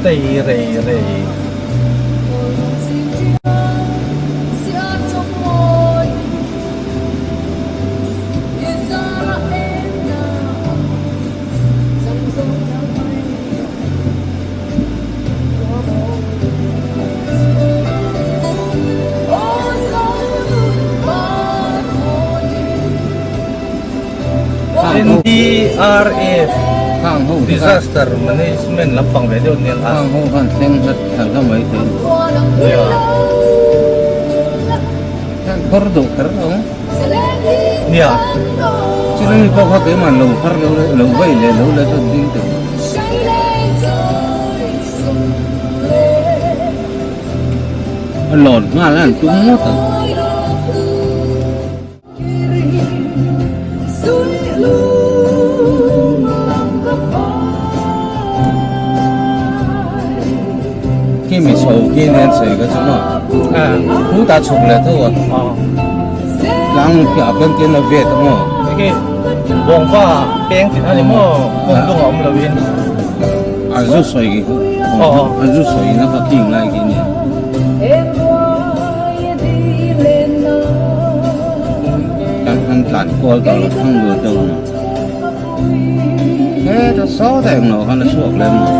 Tei rei rei. NDRF Disaster Management lampang ve deuh nen a. Khang ho khan thleng hlat thlan kha mai thei. Nia. Khan phawr duh kher lo. Nia. Chilai mi pawh kha keimah lo phar lo lo vei leh lo la chuan ding teh. A lawn nghal a an tum ngawt ang. Khi mi chho khi nen sawi ka chu maw? Khu ta chhuk leh tho a. Tlang khi a kan tin a vet a maw? Khi bawngva peng tih a ni maw? Kawng dung a awm lo in. A zu sawi khi a zu sawi na kha king lai khi nia. Kan han tlan kual tawh lo thang lut deuh a maw? Heta saw ta englo khan a chhuak lem lo.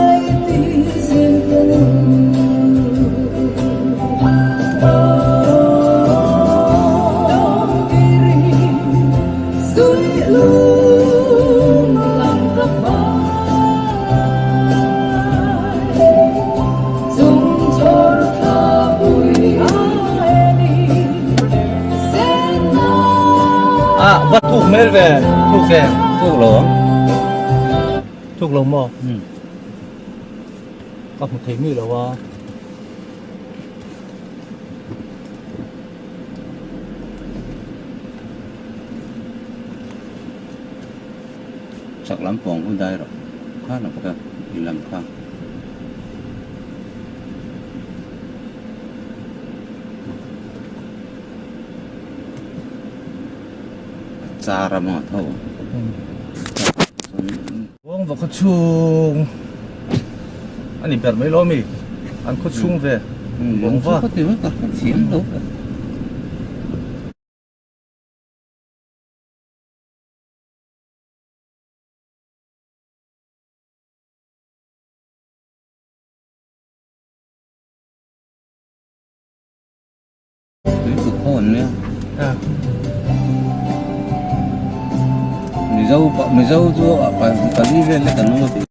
Ah, va thuk mel ve, thuk em? Thuk lo ang. Thuk lo maw? Ka hmu thei mi lo a. Chak lam pawng hun dai rawh. Kha la bawk a, i lam kha. A char a maw tho. Kawng va khaw chhung a ni ber mai lo mi an khaw chhung ve bawng va. Tui kut ho an nia. Mizo Mizo chu pali vel lek an awm a tih.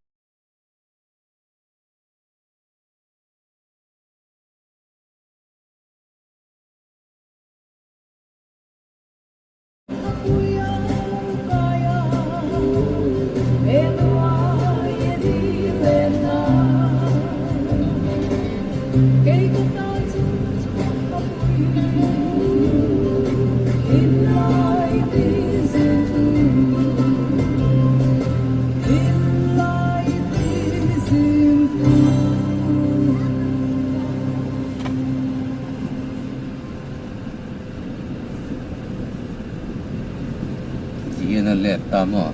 Ti hian a let ta maw?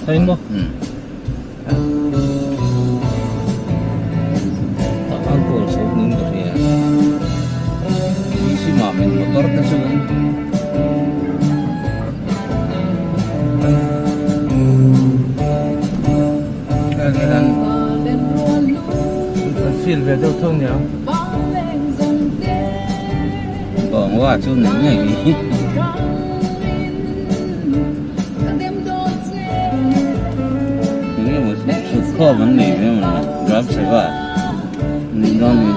Thấy không? Tak an kawl chho ning ka hria. Isi mah min motor te chu Kan feel ve deuh tho nia. Bawng wa chu nei ngei hi. Enge maw thut khawm an nei ve maw Ram Seva ni dawn ni.